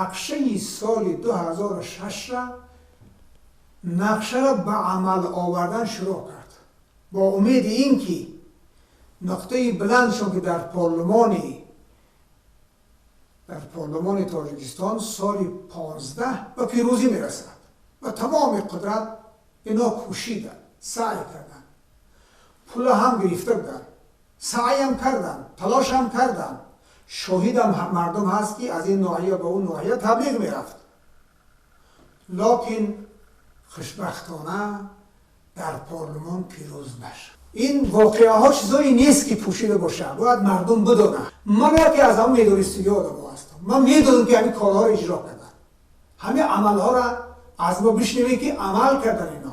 Нақшаи соли 2006-ра нақшаро ба амал овардан шурӯъ кард, бо умеди ин ки нуқтаи баландшон, ки дар парлумони Тоҷикистон соли 15 ба пирӯзӣ мерасад. Ба тамоми қудрат ино кӯшиданд, саъй карданд, пула ҳам гирифта буданд, саъям карданд, талошам карданд. Шоҳидам мардум ҳаст, ки аз ин ноҳия ба он ноҳия таблиғ мерафт, локин хушбахтона дар парлумон пирӯз нашуд. Ин воқеаҳо чизое нест, ки пӯшида бошад, бояд мардум бидонанд. Ман яке аз ҳамон медонистагӣ одамо ҳастам. Ман медонам, ки ҳамин корҳоро иҷро карданд, ҳамин амалҳоро аз мо бишнавед, ки амал кардан.